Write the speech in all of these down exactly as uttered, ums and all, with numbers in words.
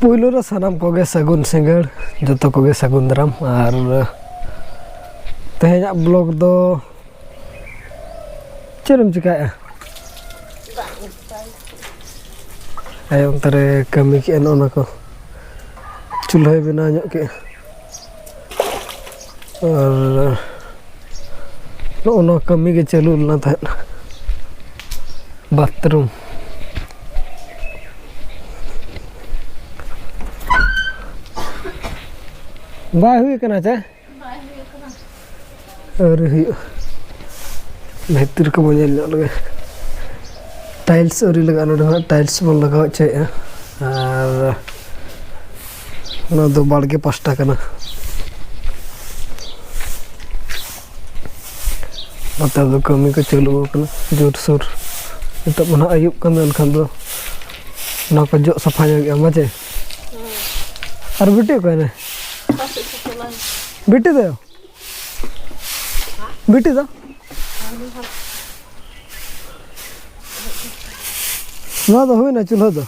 ᱯᱩᱭᱞᱩ ᱨᱮ ᱥᱟᱱᱟᱢ ᱠᱚᱜᱮ ᱥᱟᱹᱜᱩᱱ ᱥᱤᱸᱜᱟᱹᱲ, ᱡᱚᱛᱚ ᱠᱚᱜᱮ ᱥᱟᱹᱜᱩᱱ ᱫᱟᱨᱟᱢ᱾ ᱟᱨ ᱛᱮᱦᱮᱧᱟᱜ ᱵᱞᱚᱜ ᱫᱚ ᱪᱮᱫ ᱮᱢ ᱪᱤᱠᱟᱭᱮᱫᱼᱟ? ᱟᱭᱳ ᱚᱱᱛᱮ ᱨᱮ ᱠᱟᱹᱢᱤ ᱠᱮᱫᱼᱟ, ᱱᱚᱜᱼᱚ ᱱᱟ ᱠᱚ ᱪᱩᱞᱦᱟᱹᱭ ᱵᱮᱱᱟᱣ ᱧᱚᱜ ᱠᱮᱫᱼᱟ᱾ ᱟᱨ ᱱᱚᱜᱼᱚ ᱱᱚᱣᱟ ᱠᱟᱹᱢᱤ ᱜᱮ ᱪᱟᱹᱞᱩ ᱞᱮᱱᱟ ᱛᱟᱦᱮᱸᱫ, ᱵᱟᱛᱷᱨᱩᱢ᱾ ᱵᱟᱭ ᱦᱩᱭ ᱠᱟᱱᱟ ᱪᱮ? ᱟᱹᱣᱨᱤ ᱦᱩᱭᱩᱜᱼᱟ᱾ ᱵᱷᱤᱛᱤᱨ ᱠᱚᱵᱚ ᱧᱮᱞ ᱧᱚᱜ ᱞᱮᱜᱮ᱾ ᱴᱟᱭᱤᱞᱥ ᱟᱹᱣᱨᱤ ᱞᱟᱜᱟᱜᱼᱟ, ᱱᱚᱰᱮ ᱦᱟᱸᱜ ᱴᱟᱭᱤᱞᱥ ᱵᱚᱱ ᱞᱟᱜᱟᱣ ᱦᱚᱪᱚᱭᱮᱫᱼᱟ᱾ ᱟᱨ ᱱᱚᱣᱟ ᱫᱚ ᱵᱟᱲᱜᱮ ᱯᱟᱥᱴᱟ ᱠᱟᱱᱟ᱾ ᱱᱚᱛᱮ ᱫᱚ ᱠᱟᱹᱢᱤ ᱠᱚ ᱪᱟᱹᱞᱩ ᱟᱠᱟᱱᱟ ᱡᱳᱨᱥᱳᱨ᱾ ᱱᱤᱛᱚᱜ ᱢᱟ ᱱᱟᱦᱟᱜ ᱟᱹᱭᱩᱵ ᱠᱟᱱᱟ, ᱮᱱᱠᱷᱟᱱ ᱫᱚ ᱱᱚᱣᱟ ᱠᱚ ᱡᱚᱜ ᱥᱟᱯᱷᱟ ᱧᱚᱜᱮᱜᱼᱟ, ᱢᱟᱪᱮ? ᱟᱨ ᱵᱤᱴᱤ ᱚᱠᱟᱭᱮᱱᱟᱭ? ᱵᱤᱴᱤ ᱫᱚ? ᱵᱤᱴᱤ ᱫᱚ? ᱱᱚᱣᱟ ᱫᱚ ᱦᱩᱭᱱᱟ ᱪᱩᱞᱦᱟᱹ ᱫᱚ᱾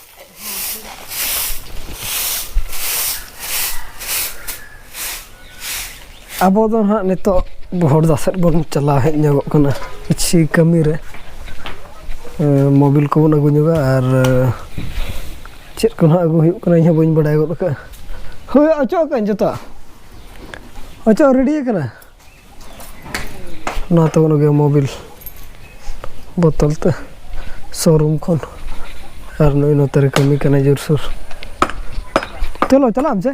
ᱟᱵᱚ ᱫᱚ ᱱᱟᱦᱟᱜ ᱱᱤᱛᱚᱜ ᱦᱚᱲᱫᱟ ᱥᱮᱫ ᱵᱚᱱ ᱪᱟᱞᱟᱣ ᱦᱮᱡ ᱧᱚᱜᱚᱜ ᱠᱟᱱᱟ ᱠᱤᱪᱷᱤ ᱠᱟᱹᱢᱤ ᱨᱮ᱾ ᱮ, ᱢᱳᱵᱤᱞ ᱠᱚᱵᱚᱱ ᱟᱹᱜᱩ ᱧᱚᱜᱟ ᱟᱨ, ᱮ, ᱪᱮᱫ ᱠᱚ ᱱᱟᱦᱟᱜ ᱟᱹᱜᱩ ᱦᱩᱭᱩᱜ ᱠᱟᱱᱟ, ᱤᱧ ᱦᱚᱸ ᱵᱟᱹᱧ ᱵᱟᱲᱟᱭ ᱜᱚᱫ ᱟᱠᱟᱫᱼᱟ᱾ ᱦᱳᱭ, ᱚᱪᱚᱜ ᱟᱠᱟᱫ ᱟᱹᱧ ᱡᱚᱛᱚ᱾ ᱚᱪᱚᱜ ᱨᱮᱰᱤ ᱟᱠᱟᱱᱟ᱾ ᱱᱚᱣᱟ ᱛᱟᱵᱚᱱ ᱜᱮ ᱢᱳᱵᱤᱞ ᱵᱚᱛᱚᱞ ᱛᱮ ᱥᱳᱨᱩᱢ ᱠᱷᱚᱱ᱾ ᱟᱨ ᱱᱩᱭ ᱱᱚᱛᱮ ᱨᱮ ᱠᱟᱹᱢᱤ ᱠᱟᱱᱟᱭ ᱡᱳᱨᱥᱳᱨ᱾ ᱪᱚᱞᱚ, ᱪᱟᱞᱟᱜ ᱟᱢ ᱪᱮ?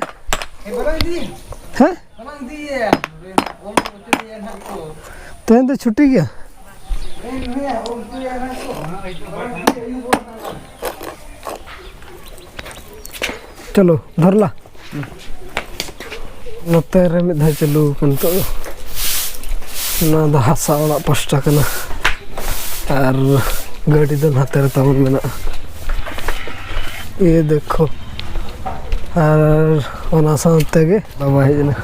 ᱦᱮᱸ? ᱛᱮᱦᱮᱧ ᱫᱚ ᱪᱷᱩᱴᱤ ᱜᱮᱭᱟ᱾ ᱪᱚᱞᱚ, ᱫᱷᱚᱨᱞᱟ᱾ ᱱᱚᱛᱮ ᱨᱮ ᱢᱤᱫ ᱫᱷᱟᱣ ᱪᱟᱹᱞᱩ ᱟᱠᱟᱱ ᱱᱤᱛᱚᱜ ᱫᱚ᱾ ᱱᱚᱣᱟ ᱫᱚ ᱦᱟᱥᱟ ᱚᱲᱟᱜ ᱯᱟᱥᱴᱟ ᱠᱟᱱᱟ᱾ ᱟᱨ ᱜᱟᱹᱰᱤ ᱫᱚ ᱱᱟᱛᱮ ᱨᱮ ᱛᱟᱵᱚᱱ ᱢᱮᱱᱟᱜᱼᱟ᱾ ᱮ ᱫᱮᱠᱷᱳ᱾ ᱟᱨ ᱚᱱᱟ ᱥᱟᱶᱛᱮ ᱜᱮ ᱵᱟᱵᱟ ᱦᱮᱡ ᱮᱱᱟ᱾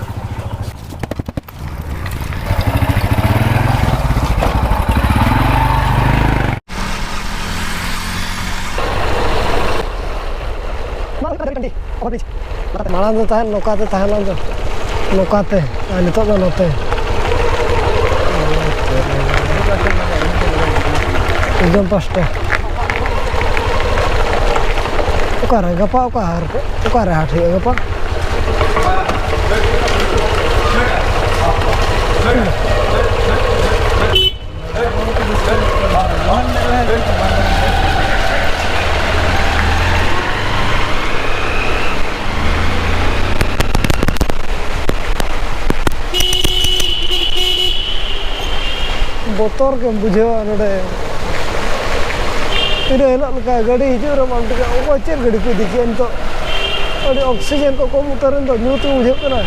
ᱢᱟᱲᱟᱝ ᱫᱚ ᱛᱟᱦᱮᱸ ᱱᱚᱝᱠᱟᱛᱮ ᱛᱟᱦᱮᱸ ᱞᱮᱱ ᱫᱚ, ᱱᱚᱝᱠᱟᱛᱮ, ᱟᱨ ᱱᱤᱛᱚᱜ ᱫᱚ ᱱᱚᱛᱮ᱾ ᱮᱠᱫᱚᱢ ᱯᱟᱥᱴᱟ᱾ ᱚᱠᱟᱨᱮ ᱜᱟᱯᱟ, ᱚᱠᱟ ᱦᱟᱨ-, ᱚᱠᱟᱨᱮ ᱦᱟᱴ ᱦᱩᱭᱩᱜᱼᱟ ᱜᱟᱯᱟ? ᱵᱚᱛᱚᱨ ᱜᱮᱢ ᱵᱩᱡᱷᱟᱹᱣᱟ ᱱᱚᱰᱮ᱾ ᱤᱱᱟᱹ ᱦᱤᱞᱳᱜ ᱞᱮᱠᱟ ᱜᱟᱹᱰᱤ ᱦᱤᱡᱩᱜ ᱨᱮ ᱵᱟᱢ ᱴᱷᱤᱠᱟ, ᱚᱠᱚᱭ ᱪᱮᱫ ᱜᱟᱹᱰᱤ ᱠᱚ ᱤᱫᱤ ᱠᱮᱜᱼᱟ ᱱᱤᱛᱚᱜ᱾ ᱟᱹᱰᱤ oxygen ᱠᱚ ᱠᱚᱢ ᱩᱛᱟᱹᱨ ᱮᱱ ᱫᱚ, ᱧᱩᱛ ᱜᱮ ᱵᱩᱡᱷᱟᱹᱜ ᱠᱟᱱᱟ᱾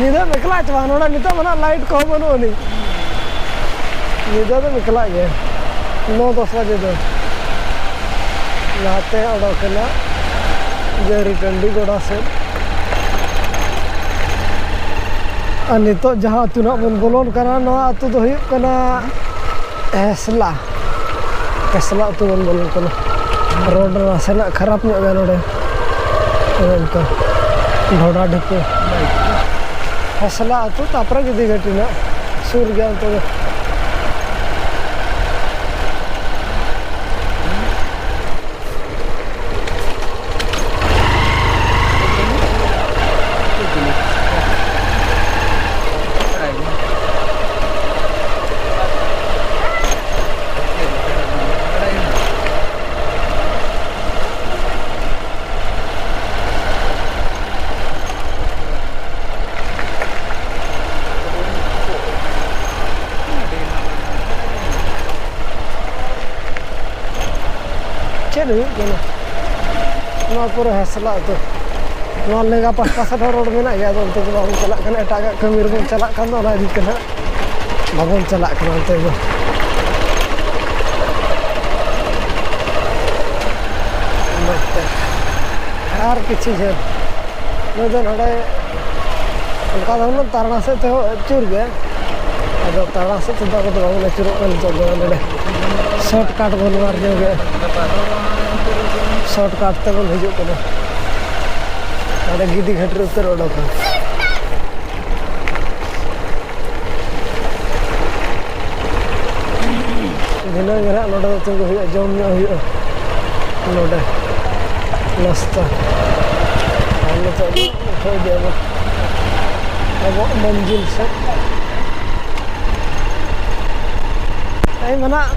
ᱧᱤᱫᱟᱹ ᱮᱠᱞᱟ ᱪᱟᱵᱟ ᱱᱚᱰᱮ, ᱱᱤᱛᱚᱜ ᱢᱟ ᱱᱟᱜ light ᱠᱚᱦᱚᱸ ᱵᱟᱹᱱᱩᱜ ᱟᱹᱱᱤᱡ᱾ ᱧᱤᱫᱟᱹ ᱫᱚ ᱮᱠᱞᱟ ᱜᱮ, ᱱᱚ ᱫᱚᱥ ᱵᱟᱡᱮ ᱫᱚ᱾ ᱱᱟᱛᱮ ᱚᱰᱚᱠ ᱮᱱᱟ ᱡᱟᱹᱨᱤ ᱴᱟᱺᱰᱤ ᱜᱚᱰᱟ ᱥᱮᱫ᱾ ᱟᱨ ᱱᱤᱛᱚᱜ ᱡᱟᱦᱟᱸ ᱟᱹᱛᱩ ᱱᱟᱜ ᱵᱚᱱ ᱵᱚᱞᱚᱱ ᱠᱟᱱᱟ, ᱱᱚᱣᱟ ᱟᱹᱛᱩ ᱫᱚ ᱦᱩᱭᱩᱜ ᱠᱟᱱᱟ ᱦᱮᱥᱞᱟ᱾ ᱦᱮᱥᱞᱟ ᱟᱹᱛᱩ ᱵᱚᱱ ᱵᱚᱞᱚᱱ ᱠᱟᱱᱟ᱾ Road ᱱᱟᱥᱮᱱᱟᱜ ᱠᱷᱟᱨᱟᱯ ᱧᱚᱜ ᱜᱮᱭᱟ ᱱᱚᱰᱮ᱾ ᱚᱱᱮ ᱚᱱᱠᱟ ᱰᱷᱚᱰᱟ ᱰᱷᱤᱯᱟᱹ᱾ ᱦᱮᱥᱞᱟ ᱟᱹᱛᱩ, ᱛᱟᱯᱚᱨᱮ ᱡᱩᱫᱤ ᱜᱷᱟᱹᱴᱤ ᱱᱟᱜ ᱥᱩᱨ ᱜᱮᱭᱟ ᱚᱱᱛᱮ ᱫᱚ᱾ ᱪᱮᱫ ᱦᱩᱭᱩᱜ ᱠᱟᱱᱟ? ᱱᱚᱣᱟ ᱯᱩᱨᱟᱹ ᱦᱮᱥᱞᱟ ᱟᱹᱛᱩ᱾ ᱱᱚᱣᱟ ᱞᱮᱸᱜᱟ ᱯᱟᱦᱴᱟ ᱥᱮᱫ ᱦᱚᱸ road ᱢᱮᱱᱟᱜ ᱜᱮᱭᱟ, ᱟᱫᱚ ᱚᱱᱛᱮ ᱫᱚ ᱵᱟᱵᱚᱱ ᱪᱟᱞᱟᱜ ᱠᱟᱱᱟ᱾ ᱮᱴᱟᱜᱟᱜ ᱠᱟᱹᱢᱤ ᱨᱮᱵᱚᱱ ᱪᱟᱞᱟᱜ ᱠᱷᱟᱱ ᱫᱚ ᱚᱱᱟ ᱤᱫᱤ ᱛᱮ ᱱᱟᱦᱟᱜ ᱵᱟᱵᱚᱱ ᱪᱟᱞᱟᱜ ᱠᱟᱱᱟ ᱚᱱᱛᱮ ᱫᱚ᱾ ᱚᱱᱟᱛᱮ ᱟᱨ ᱠᱤᱪᱷᱩ ᱡᱷᱟᱹᱞ ᱱᱩᱭ ᱫᱚ ᱱᱚᱰᱮ ᱚᱱᱠᱟ ᱫᱚ ᱦᱩᱱᱟᱹᱝ ᱛᱟᱨᱟᱥ ᱥᱮᱫ ᱛᱮᱦᱚᱸ ᱟᱹᱪᱩᱨ ᱜᱮ᱾ ᱟᱫᱚ ᱛᱟᱨᱟᱥ ᱥᱮᱫ ᱛᱮᱫᱚ ᱟᱵᱚ ᱫᱚ ᱵᱟᱵᱚᱱ ᱟᱹᱪᱩᱨᱚᱜ ᱠᱟᱱᱟ ᱱᱤᱛᱚᱜ ᱫᱚ᱾ ᱱᱚᱰᱮ ᱥᱚᱨᱴ ᱠᱟᱴ ᱵᱚᱱ ᱢᱟᱨ ᱧᱚᱜᱮᱜᱼᱟ᱾ ᱥᱚᱨᱴ ᱠᱟᱴ ᱛᱮᱵᱚᱱ ᱦᱤᱡᱩᱜ ᱠᱟᱱᱟ᱾ ᱱᱚᱰᱮ ᱜᱤᱫᱤ ᱜᱷᱟᱹᱴᱤ ᱨᱮ ᱩᱛᱟᱹᱨ ᱚᱰᱚᱠᱟ᱾ ᱫᱷᱤᱱᱟᱹᱝ ᱜᱮ ᱱᱟᱦᱟᱜ ᱱᱚᱰᱮ ᱫᱚ ᱛᱤᱸᱜᱩ ᱦᱩᱭᱩᱜᱼᱟ, ᱡᱚᱢ ᱧᱚᱜ ᱦᱩᱭᱩᱜᱼᱟ ᱱᱚᱰᱮ ᱱᱟᱥᱛᱟ᱾ ᱟᱨ ᱱᱤᱛᱚᱜ ᱫᱚ ᱩᱴᱷᱟᱹᱣ ᱤᱫᱤᱭᱟᱵᱚᱱ᱾ ᱟᱵᱚᱣᱟᱜ ᱢᱚᱱᱡᱤᱞ ᱥᱮᱫ᱾ ᱛᱮᱦᱮᱧ ᱢᱟ ᱱᱟᱦᱟᱜ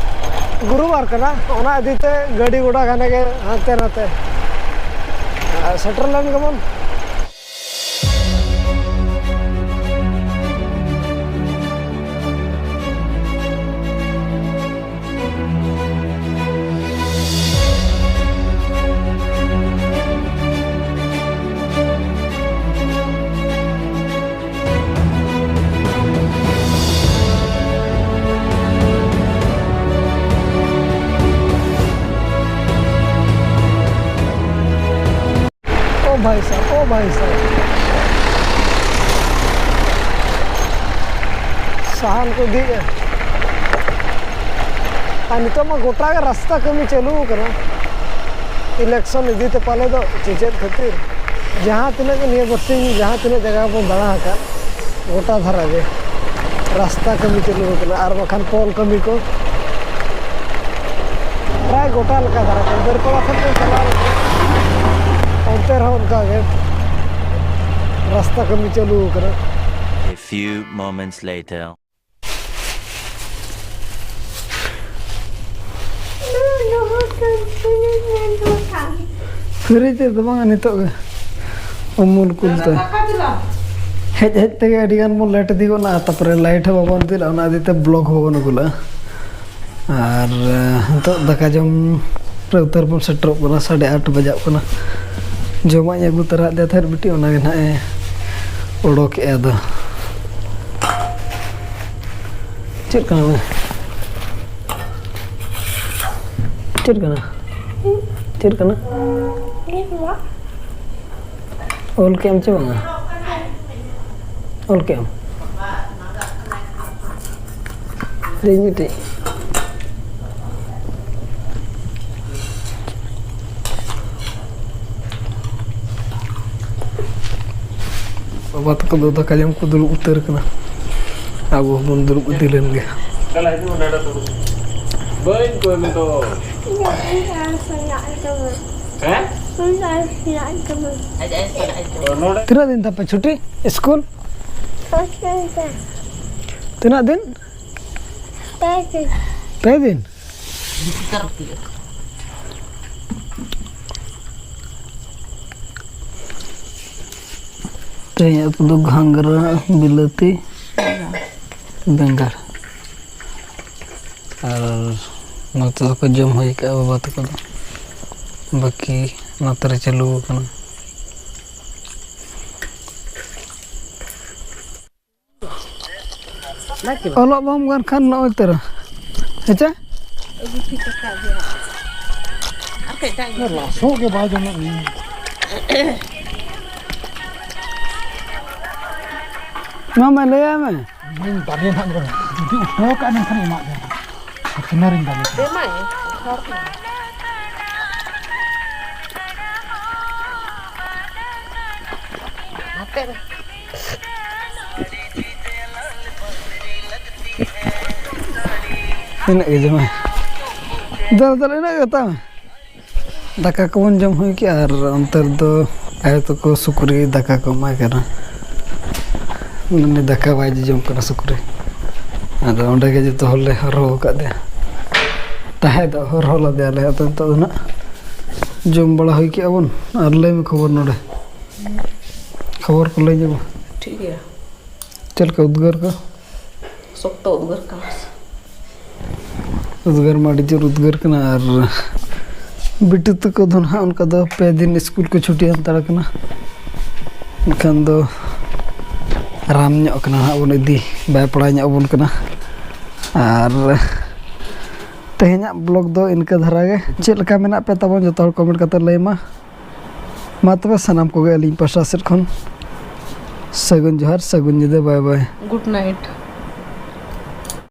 ᱜᱩᱨᱩᱵᱟᱨ ᱠᱟᱱᱟ, ᱚᱱᱟ ᱤᱫᱤ ᱛᱮ ᱜᱟᱹᱰᱤ ᱜᱷᱚᱲᱟ ᱜᱷᱟᱱᱮ ᱜᱮ ᱦᱟᱱᱛᱮ ᱱᱟᱛᱮ᱾ ᱟᱨ ᱥᱮᱴᱮᱨ ᱞᱮᱱ ᱜᱮᱵᱚᱱ᱾ ᱳ ᱵᱷᱟᱭ ᱥᱟᱦᱟᱵ, ᱳ ᱵᱷᱟᱭ ᱥᱟᱦᱟᱵ, ᱥᱟᱦᱟᱱ ᱠᱚ ᱤᱫᱤᱭᱮᱫᱼᱟ᱾ ᱟᱨ ᱱᱤᱛᱚᱜ ᱢᱟ ᱜᱚᱴᱟ ᱜᱮ ᱨᱟᱥᱛᱟ ᱠᱟᱹᱢᱤ ᱪᱟᱹᱞᱩ ᱟᱠᱟᱱᱟ, ᱤᱞᱮᱠᱥᱚᱱ ᱤᱫᱤ ᱛᱮ ᱯᱟᱞᱮ ᱫᱚ ᱪᱮ ᱪᱮᱫ ᱠᱷᱟᱹᱛᱤᱨ᱾ ᱡᱟᱦᱟᱸ ᱛᱤᱱᱟᱹᱜ ᱜᱮ ᱱᱤᱭᱟᱹ ᱵᱟᱨᱥᱤᱧ ᱡᱟᱦᱟᱸ ᱛᱤᱱᱟᱹᱜ ᱡᱟᱭᱜᱟ ᱵᱚᱱ ᱫᱟᱬᱟ ᱟᱠᱟᱫ, ᱜᱚᱴᱟ ᱫᱷᱟᱨᱟ ᱜᱮ ᱨᱟᱥᱛᱟ ᱠᱟᱹᱢᱤ ᱪᱟᱹᱞᱩ ᱟᱠᱟᱱᱟ, ᱟᱨ ᱵᱟᱠᱷᱟᱱ ᱯᱳᱞ ᱠᱟᱹᱢᱤ ᱠᱚ ᱯᱨᱟᱭ ᱜᱚᱴᱟ ᱞᱮᱠᱟ ᱫᱷᱟᱨᱟ ᱜᱮ᱾ ᱵᱟᱹᱨᱯᱟᱫᱟ ᱥᱮᱫ ᱵᱚᱱ ᱪᱟᱞᱟᱣ ᱞᱮᱱᱠᱷᱟᱱ, ᱚᱱᱛᱮ ᱨᱮᱦᱚᱸ ᱚᱱᱠᱟ ᱜᱮ ᱨᱟᱥᱛᱟ ᱠᱟᱹᱢᱤ ᱪᱟᱹᱞᱩ ᱟᱠᱟᱱᱟ᱾ A few moments later. Fridge ᱨᱮᱫᱚ ᱵᱟᱝᱟ, ᱱᱤᱛᱚᱜ ᱜᱮ ᱩᱢᱩᱞ ᱠᱩᱞ ᱛᱮ᱾ ᱦᱮᱡ ᱦᱮᱡ ᱛᱮᱜᱮ ᱟᱹᱰᱤ ᱜᱟᱱ ᱵᱚᱱ ᱞᱮᱴ ᱤᱫᱤ ᱜᱚᱫ ᱱᱟ, ᱛᱟᱨᱯᱚᱨᱮ ᱞᱟᱭᱤᱴ ᱦᱚᱸ ᱵᱟᱵᱚᱱ ᱤᱫᱤ ᱞᱮᱫᱼᱟ, ᱚᱱᱟ ᱤᱫᱤ ᱛᱮ ᱵᱞᱚᱜ ᱦᱚᱸ ᱵᱟᱵᱚᱱ ᱟᱹᱜᱩ ᱞᱮᱫᱼᱟ᱾ ᱟᱨ, ᱮ, ᱱᱤᱛᱚᱜ ᱫᱟᱠᱟ ᱡᱚᱢ ᱨᱮ ᱩᱛᱟᱹᱨ ᱵᱚᱱ ᱥᱮᱴᱮᱨᱚᱜ ᱠᱟᱱᱟ, ᱥᱟᱰᱮ ᱟᱴ ᱵᱟᱡᱟᱜ ᱠᱟᱱᱟ᱾ ᱡᱚᱢᱟᱜ ᱤᱧ ᱟᱹᱜᱩ ᱛᱟᱨᱟ ᱟᱫᱮᱭᱟ ᱛᱟᱦᱮᱸᱫ ᱵᱤᱴᱤ, ᱚᱱᱟ ᱜᱮ ᱱᱟᱦᱟᱜ ᱮ ᱚᱰᱚᱠᱮᱜᱼᱟ ᱟᱫᱚ᱾ ᱪᱮᱫ ᱠᱟᱱᱟ ᱚᱱᱟ? ᱪᱮᱫ ᱠᱟᱱᱟ? ᱪᱮᱫ ᱠᱟᱱᱟ? ᱚᱞ ᱠᱮᱜ ᱟᱢ ᱪᱮ ᱵᱟᱝᱟ? ᱚᱞ ᱠᱮᱫ ᱟᱢ? ᱞᱟᱹᱭ ᱢᱤᱫᱴᱮᱡ᱾ ᱵᱟᱵᱟ ᱛᱟᱠᱚ ᱫᱚ ᱫᱟᱠᱟ ᱡᱚᱢ ᱠᱚ ᱫᱩᱲᱩᱵ ᱩᱛᱟᱹᱨ ᱠᱟᱱᱟ᱾ ᱟᱵᱚ ᱦᱚᱸᱵᱚᱱ ᱫᱩᱲᱩᱵ ᱤᱫᱤ ᱞᱮᱱ ᱜᱮ᱾ ᱪᱟᱞᱟᱜ ᱦᱤᱡᱩᱜ ᱢᱮ, ᱱᱚᱰᱮ ᱫᱩᱲᱩᱵ᱾ ᱵᱟᱹᱧ ᱠᱚᱭ ᱢᱮ ᱫᱚ᱾ ᱦᱮᱸ? ᱱᱚᱰᱮ᱾ ᱛᱤᱱᱟᱹᱜ ᱫᱤᱱ ᱛᱟᱯᱮ ᱪᱷᱩᱴᱤ ᱥᱠᱩᱞ? ᱛᱤᱱᱟᱹᱜ ᱫᱤᱱ? ᱯᱮ ᱫᱤᱱ᱾ ᱛᱮᱦᱮᱧ ᱩᱛᱩ ᱫᱚ ᱜᱷᱟᱸᱜᱽᱨᱟ, ᱵᱤᱞᱟᱹᱛᱤ, ᱵᱮᱸᱜᱟᱲ᱾ ᱟᱨ ᱱᱚᱛᱮ ᱫᱚᱠᱚ ᱡᱚᱢ ᱦᱩᱭ ᱠᱟᱜᱼᱟ ᱵᱟᱵᱟ ᱛᱟᱠᱚ ᱫᱚ᱾ ᱵᱟᱹᱠᱤ ᱱᱚᱛᱮ ᱨᱮ ᱪᱟᱹᱞᱩ ᱟᱠᱟᱱᱟ᱾ ᱚᱞᱚᱜ ᱵᱟᱢ ᱜᱟᱱ ᱠᱷᱟᱱ ᱱᱚᱜᱼᱚᱭ ᱛᱚᱨᱟ᱾ ᱦᱮᱸᱪᱮ? ᱞᱟᱥᱚᱜ ᱜᱮ ᱵᱟᱭ ᱡᱚᱢᱮᱫ ᱞᱤᱧᱟ᱾ ᱢᱟ, ᱢᱟ, ᱞᱟᱹᱭᱟᱭ ᱢᱮ᱾ ᱤᱧ ᱵᱟᱨᱭᱟ ᱱᱟᱦᱟᱜ ᱡᱩᱫᱤ ᱩᱴᱷᱟᱹᱣ ᱠᱟᱜᱼᱟ, ᱢᱮᱱᱠᱷᱟᱱ ᱮᱢᱟᱜ ᱜᱮᱭᱟ᱾ ᱟᱯᱱᱟᱨᱤᱧ ᱫᱟᱲᱮ ᱠᱟᱱᱟ᱾ ᱮᱢᱟᱭ, ᱦᱚᱲ ᱠᱟᱱᱟ᱾ ᱱᱟᱛᱮ ᱨᱮ᱾ ᱤᱱᱟᱹᱜ ᱜᱮ ᱡᱚᱢᱟᱭ᱾ ᱫᱟᱹᱞ, ᱫᱟᱹᱞ, ᱤᱱᱟᱹᱜ ᱜᱮ ᱦᱟᱛᱟᱣ ᱢᱮ᱾ ᱫᱟᱠᱟ ᱠᱚᱵᱚᱱ ᱡᱚᱢ ᱦᱩᱭ ᱠᱮᱜᱼᱟ ᱟᱨ ᱚᱱᱛᱮ ᱨᱮᱫᱚ ᱟᱭᱳ ᱛᱟᱠᱚ ᱥᱩᱠᱨᱤ ᱫᱟᱠᱟ ᱠᱚ ᱮᱢᱟᱭ ᱠᱟᱱᱟ᱾ ᱩᱱᱤ ᱫᱟᱠᱟ ᱵᱟᱭ ᱡᱚᱡᱚᱢ ᱠᱟᱱᱟ ᱥᱩᱠᱨᱤ᱾ ᱟᱫᱚ ᱚᱸᱰᱮ ᱜᱮ ᱡᱚᱛᱚ ᱦᱚᱲ ᱞᱮ ᱦᱚᱨᱦᱚ ᱟᱠᱟᱫᱮᱭᱟ᱾ ᱛᱟᱦᱮᱸ ᱫᱚ ᱦᱚᱨᱦᱚ ᱞᱮᱫᱮᱭᱟᱞᱮ᱾ ᱟᱫᱚ ᱱᱤᱛᱚᱜ ᱫᱚ ᱱᱟᱜ ᱡᱚᱢ ᱵᱟᱲᱟ ᱦᱩᱭ ᱠᱮᱜᱼᱟ ᱵᱚᱱ᱾ ᱟᱨ ᱞᱟᱹᱭ ᱢᱮ ᱠᱷᱚᱵᱚᱨ ᱱᱚᱰᱮ᱾ ᱠᱷᱚᱵᱚᱨ ᱠᱚ ᱞᱟᱹᱭ ᱧᱚᱜ ᱢᱮ᱾ ᱴᱷᱤᱠ ᱜᱮᱭᱟ᱾ ᱪᱮᱫ ᱞᱮᱠᱟ ᱩᱫᱽᱜᱟᱹᱨ ᱠᱚ? ᱥᱚᱠᱛᱚ ᱩᱫᱽᱜᱟᱹᱨ ᱠᱟᱱᱟ᱾ ᱩᱫᱽᱜᱟᱹᱨ ᱢᱟ ᱟᱹᱰᱤ ᱡᱳᱨ ᱩᱫᱽᱜᱟᱹᱨ ᱠᱟᱱᱟ᱾ ᱟᱨ ᱵᱤᱴᱩ ᱛᱟᱠᱚ ᱫᱚ ᱱᱟᱦᱟᱜ ᱚᱱᱠᱟ ᱫᱚ ᱯᱮ ᱫᱤᱱ ᱥᱠᱩᱞ ᱠᱚ ᱪᱷᱩᱴᱤ ᱦᱟᱛᱟᱲ ᱠᱟᱱᱟ᱾ ᱮᱱᱠᱷᱟᱱ ᱫᱚ ᱟᱨᱟᱢ ᱧᱚᱜ ᱠᱟᱱᱟ ᱱᱟᱦᱟᱜ ᱵᱚᱱ ᱤᱫᱤ, ᱵᱟᱭ ᱯᱟᱲᱟᱣ ᱧᱚᱜ ᱟᱵᱚᱱ ᱠᱟᱱᱟ᱾ ᱟᱨ ᱛᱮᱦᱮᱧᱟᱜ ᱵᱞᱚᱜ ᱫᱚ ᱤᱱᱠᱟᱹ ᱫᱷᱟᱨᱟ ᱜᱮ᱾ ᱪᱮᱫ ᱞᱮᱠᱟ ᱢᱮᱱᱟᱜ ᱯᱮ ᱛᱟᱵᱚᱱ ᱡᱚᱛᱚ ᱦᱚᱲ ᱠᱚᱢᱮᱱᱴ ᱠᱟᱛᱮ ᱞᱟᱹᱭ ᱢᱟ᱾ ᱢᱟ ᱛᱚᱵᱮ ᱥᱟᱱᱟᱢ ᱠᱚᱜᱮ ᱟᱹᱞᱤᱧ ᱯᱟᱥᱴᱟ ᱥᱮᱫ ᱠᱷᱚᱱ ᱥᱟᱹᱜᱩᱱ ᱡᱚᱦᱟᱨ, ᱥᱟᱹᱜᱩᱱ ᱧᱤᱫᱟᱹ, bye bye. Good night.